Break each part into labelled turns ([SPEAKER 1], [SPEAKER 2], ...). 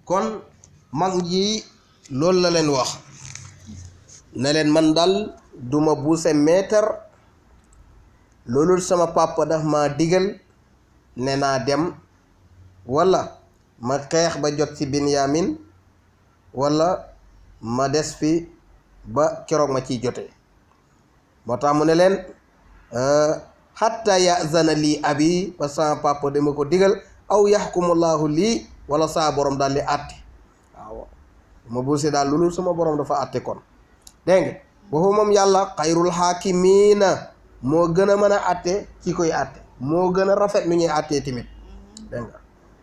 [SPEAKER 1] kon mag ji loolu la leen wax ne leen man dal duma buuse meetar loolu sama papa daf ma digal ne naa dem wala ma xeex ba jot ci Binyamin wala ma des fi ba keroog ma ciy jotee moo tax mu ne leen hatta yazana lii abi ba sama papa dama ko digal aw yaxkumullahu lii wala saa borom daal di àtte waaw ma buuse daal loolu sama borom dafa àtte kon dégg nga boobu moom yàlla xayrul xaakimiina moo gën a mën a àtte ci koy àtte moo gën a rafet nu ñuy àttee tamit dégg nga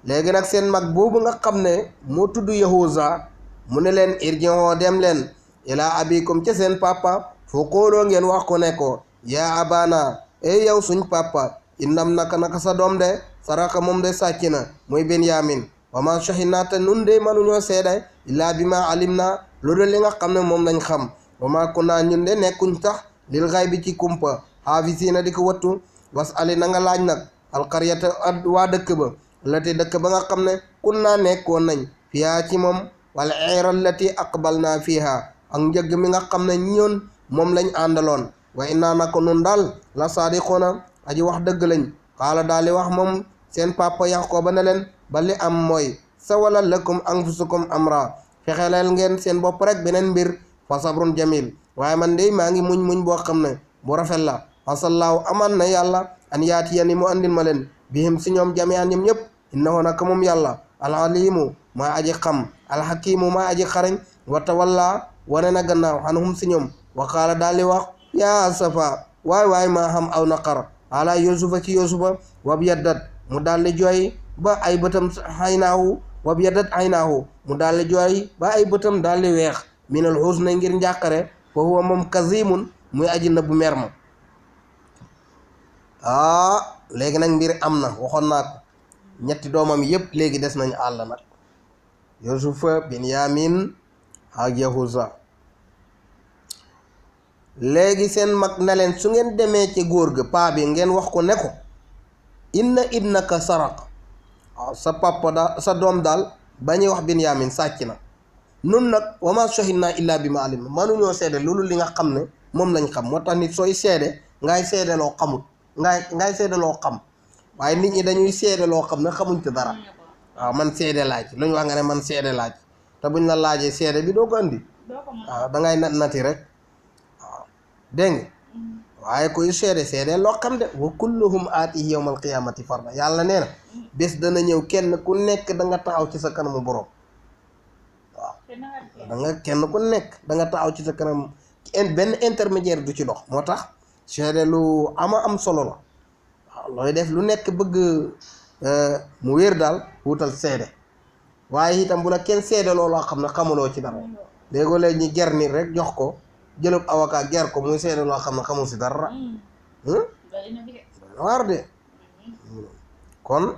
[SPEAKER 1] léegi nag seen mag boobu nga xam ne moo tudd Yahuza mu ne leen irji'u dem leen ilaa abikum ca seen papa foo kooloo ngeen wax ko ne ko yaa abana ey yow suñ papa innam naka sa doom de saraka moom de sàcc na muy Binyamin wa ma shahidna te nun de mënuñoo seede illaa bi ma alim na loolu li nga xam ne moom lañ xam wa ma kunna ñun de nekkuñ tax lil ghaybi ci kumpa haafisiina di ko wattu was ali na nga laaj nag alqaryata waa dëkk ba lati dëkk ba nga xam ne kunna nekkoon nañ fiyaa ci moom wala eera lati aqbalna fiha ak njëgg mi nga xam ne ñoon moom lañ àndaloon wa inna nako nun daal la saadiquna aji wax dëgg lañ xaala daal di wax moom seen papa Yaquba ne leen ba li am mooy sawala lakum anfusukum amra fexeleel ngeen seen bopp rek beneen mbir fa sabrun jamil waaye man de maa ngi muñ boo xam ne bu rafet la asallaahu aman na yàlla an yaati yani mu andil ma leen bihim si ñoom jami'an ñoom ñëpp innahu naka moom yàlla alalimu maa aji xam alxakimu maa aji xarañ wa tawalla wane na gannaaw anhum si ñoom wa qaala daal di wax yaa asafa waay maa xam aw naqar ala yusufa ci yusufa wab yaddat mu daal di jooy ba ay bëtam xaynaahu wab yaddat xaynaahu mu daal di jooy ba ay bëtam daal di weex minal xusna ngir njàqare fa huwa moom kazimun muy aji nëbbu mer ma léegi nag mbir am na waxoon naa ko ñetti doomam yépp léegi des nañu àll nag yusufa Binyamin ak Yahuza léegi seen mag na leen su ngeen demee ci góor ga paa bi ngeen wax ko ne ko inna ibnaka saraq waaw sa papa daal sa doom daal ba ñuy wax Binyamin sàcc na nun nag wama shahidna illa bi ma alim mënuñoo seede loolu li nga xam ne moom lañ xam moo tax nit sooy seede ngay seede loo xamut ngay seede loo xam waaye nit ñi dañuy seede loo xam ne xamuñ ci dara waaw man seede laaj lu ñu wax nga ne man seede laaj te buñ la laajee seede bi doo ko andi waaw dangay nati rek waaw dégg nga waaye kuy seede loo xam de wa kulluhum aatihi yawmal qiyaamati farda yàlla nee na bés dana ñëw kenn ku nekk da nga taxaw ci sa kanamu borom waaw kenn ku nekk da nga taxaw ci sa kanam benn intermédiaire du ci dox moo tax seede lu am solo la waaw looy def lu nekk bëgg mu wér daal wutal seede waaye itam bu la kenn seede looloo xam ne xamuloo ci dara léegoo léegi ñi ger nit rek jox ko jëlub avocat ger ko muy seede loo xam ne xamul si dara waar de kon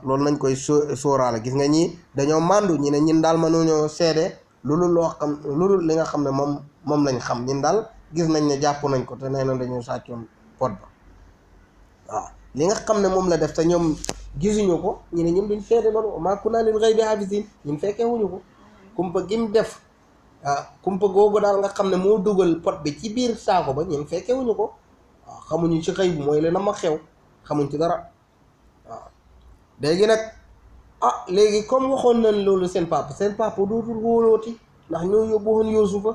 [SPEAKER 1] loolu nañ koy sóoraale gis nga ñi dañoo màndu ñi ne ñin daal mënuñoo seede loolu li nga xam ne moom lañ xam ñin daal gis nañ ne jàpp nañ ko te nee na dañoo sàccoon pot ba waaw li nga xam ne moom la def te ñoom gisuñu ko ñu ne ñun duñ seede loolu maa kunna lil ghaybi haafizin ñun fekkee wuñu ko kumpa gim def kumpa googu daal nga xam ne moo dugal pot bi ci biir saako ba ñun fekkee wuñu ko waaw xamuñu ci xëy bu mooy leen a ma xew xamuñ ci dara waaw léegi nag léegi comme waxoon nañ loolu seen papa dootul wóolooti ndax ñoo yóbbu woon Yuusufa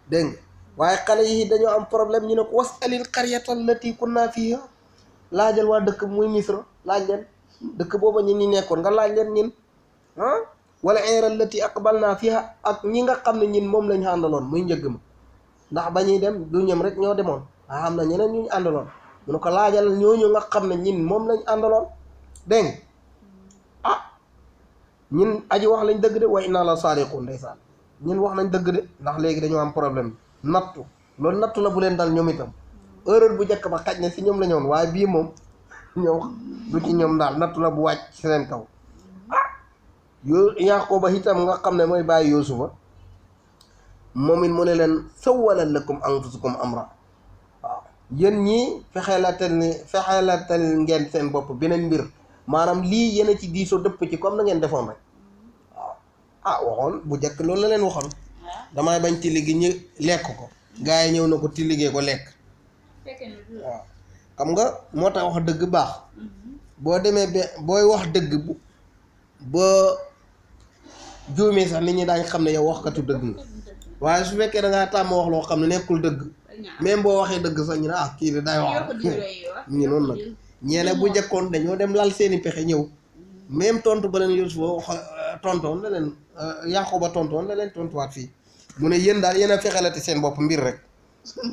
[SPEAKER 1] dégg nga waaye xale yi dañoo am problème ñu ne ko was'alil qaryata allati kunna fiha laajal waa dëkk muy Misra laaj leen dëkk booba ñi nekkoon nga laaj leen ñin wala eera allati aqbalna fiha ak ñi nga xam ne ñin moom lañ àndaloon muy njëgg ma ndax ba ñuy dem du ñëm rek ñoo demoon waaye am na ñeneen ñu àndaloon mu ne ko laajal ñooñu nga xam ne ñin moom lañ àndaloon dégg nga ñin aji wax lañ dëgg de wa inna la saadiqun ndeysaan ñin wax nañ dëgg de ndax léegi dañoo am problème nattu loolu nattu la bu leen dal ñoom itam erreur bu njëkk ba xaj na si ñoom la ñëwoon waaye bii moom ñëw du ci ñoom daal nattu la bu wàcc ci seen kaw Yaquba itam nga xam ne mooy bàyyi Yuusufa moom it mu ne leen sawwalat lakum anfusukum amra waaw yéen ñii fexeelatal ngeen seen bopp beneen mbir maanaam lii yéen a ci diisoo dëpp ci comme na ngeen defoon rek ah waxoon bu njëkk loolu la leen waxoon damay bañ tilli gi ñu lekk ko gaa yi ñëw na ko tilligee ko lekk waaw xam nga moo tax wax dëgg baax boo demee ba booy wax dëgg bu ba juumee sax nit ñi daañ xam ne yow waxkatu dëgg nga waaye su fekkee da ngaa tàmm wax loo xam ne nekkul dëgg même boo waxee dëgg sax ñu ne ah kii de day wax ñu noonu nag ñeene bu njëkkoon dañoo dem lal seeni pexe ñëw même tontu ba leen Yuusufa wax tontoon la leen Yaquba tontoon la leen tontuwaat fii mu ne yéen daal yéen a fexelati seen bopp mbir rek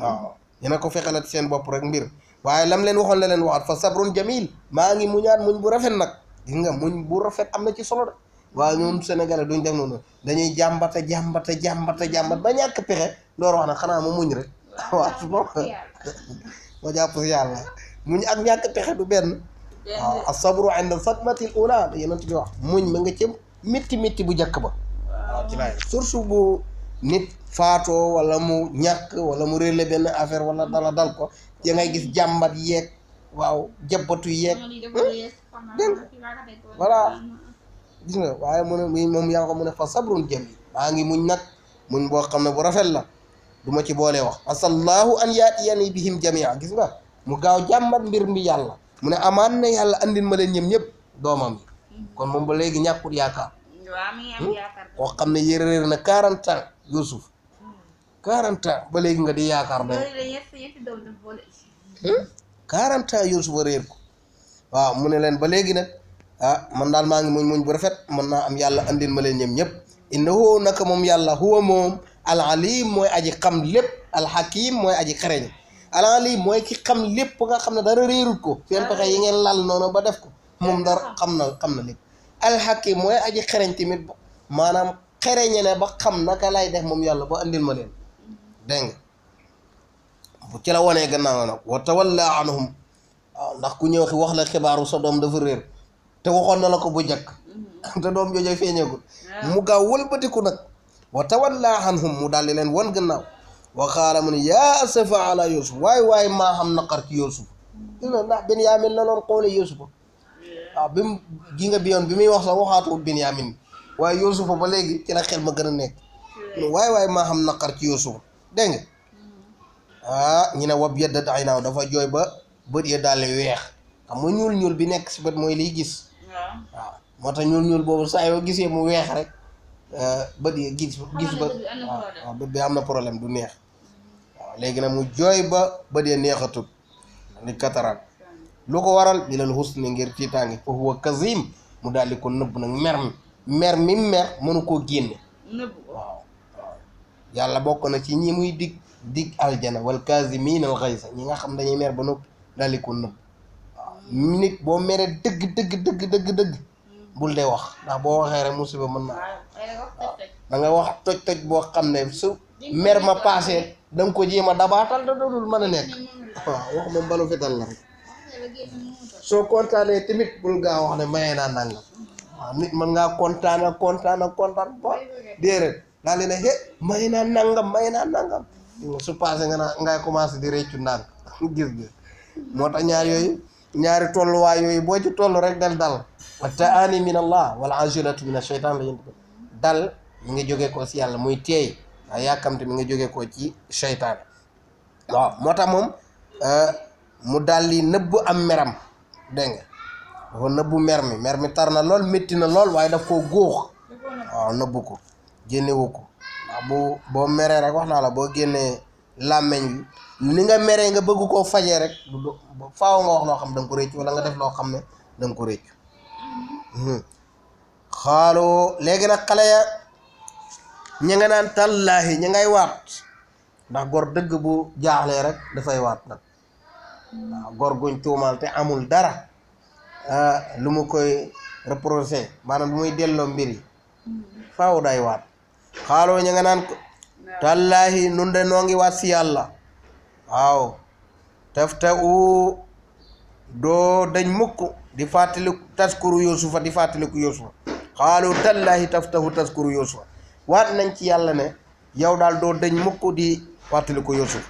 [SPEAKER 1] waaw yéen a ko fexelati seen bopp rek mbir waaye lam leen waxoon la leen waxaat fa sabrun jamil maa ngi muñaat muñ bu rafet nag gis nga muñ bu rafet am na ci solo de waaye ñun Sénégalais duñ def noonu dañuy jàmbat ba ñàkk pexe door wax nag xanaa ma muñ rek waaw su bopp ma jàpp si yàlla muñ ak ñàkk pexe du benn waaw as-sabru inda sadmatil ula da yeneen bi wax muñ ma nga cëm métti bu njëkk ba waaw ci laay surtout bu nit faatoo wala mu ñàkk wala mu réerle benn affaire wala dal ko ya ngay gis jàmbat yeeg waaw jëbbatu yeeg dégg voilà gis nga waaye mu ne moom yaa ko mu ne fa sabrun jamil maa ngi muñ nag muñ boo xam ne bu rafet la du ma ci boolee wax asallahu an yaatiyani bihim jamia gis nga mu gaaw jàmbat mbir mi yàlla mu ne amaan na yàlla andin ma leen ñëm ñëpp doomam yi kon moom ba léegi ñàkkut yaakaar koo xam ne réer na 40 ans Yuusuf 40 ans ba léegi nga di yaakaar doom 40 ans Yuusuf réer ko waaw mu ne leen ba léegi nag ah man daal maa ngi muñ bu rafet mën naa am yàlla andin ma leen ñëm ñëpp innahu naka moom yàlla huwa moom al alim mooy aji xam lépp al hakim mooy aji xereñ al alim mooy ki xam lépp nga xam ne dara réerut ko seen pexe yi ngeen lal noonu ba def ko moom dara xam na lépp al hakim mooy aji xereñ tamit maanaam xereñe ne ba xam naka lay def moom yàlla ba andil ma leen dégg nga bu ci la wanee gannaaw nag wa tawalla anhum waaw ndax ku ñëw wax la xibaaru sa doom dafa réer te waxoon na la ko bu njëkk te doom jooju feeñeegul mu gaaw wëlbatiku nag wa tawalla anhum mu daal di leen wan gannaaw wa qaala mu ne yaa asafa ala Yuusuf waay maa xam naqar ci Yuusuf ndax Binyaamin la doon xoole Yuusuf waaw bi mu gi nga biyoon bi muy wax sax waxaatu Binyaamin waaye Yuusuf ba léegi ci la xel ma gën a nekk waay maa xam naqar ci Yuusuf dégg nga ñu ne wab yeddat ay naaw dafa jooy ba bët ya daal di weex xam nga ñuul bi nekk si bët mooy liy gis waaw moo tax ñuul boobu saa yoo gisee mu weex rek bët yi gis ba waaw bët bi am na problème du neex waaw léegi nag mu jooy ba bët ya neexatut li kataraat lu ko waral bilal husni ngir tiitaangi fa huwa kazim mu daal di ko nëbb nag mer mi mënu koo génne waaw yàlla bokk na ci ñi muy dig aljana wal kazimina al ghayza ñi nga xam dañuy mer ba noppi daal di ko nëbb waaw nit boo meree dëgg bul dee wax ndax boo waxee rek musiba mën na da nga wax toj boo xam ne su mer ma passé da nga ko jéem a dabaatal da dootul mën a nekk waaw wax moom balu fetal la rek soo kontaanee tamit bul gaa wax ne mayee naa nangam waaw nit mën ngaa kontaan ba déedéet daal di ne may naa nangam su passé nga naa ngay commencé di réccu ndànk gis moo tax ñaari tolluwaay yooyu boo ci toll rek dal taani min allah wal ajilatu min asheytan la yént dal mi nga jógee ko si yàlla muy teey waaye yàkkamte mi nga jógee ko ci seytaan waaw moo tax moom mu daal di nëbb am meram dégg nga dafa nëbbu mer mi tar na lool métti na lool waaye daf koo góox waaw nëbbu ko génnewu ko ndax boo meree rek wax naa la boo génnee làmmeñ bi ni nga meree nga bëgg koo fajee rek faaw nga wax loo xam da nga ko réccu wala nga def loo xam ne da nga ko réccu xaaloo léegi nag xale ya ñi nga naan tallaahi ñi ngay waat ndax gor dëgg bu jaaxlee rek dafay waat nag waaw gor guñ tuumal te amul dara lu mu koy reproché maanaam lu muy delloo mbir yi faaw day waat xaaloo ñi nga naan tallaahi nun de noo ngi waat si yàlla waaw tafta u doo dañ mukk di fàttaliku taskuru Yuusufa di fàttaliku Yuusufa xaalu tallaahi taftahu taskuru Yuusufa waat nañ ci yàlla ne yow daal doo dañ mukk di fàttaliku Yuusuf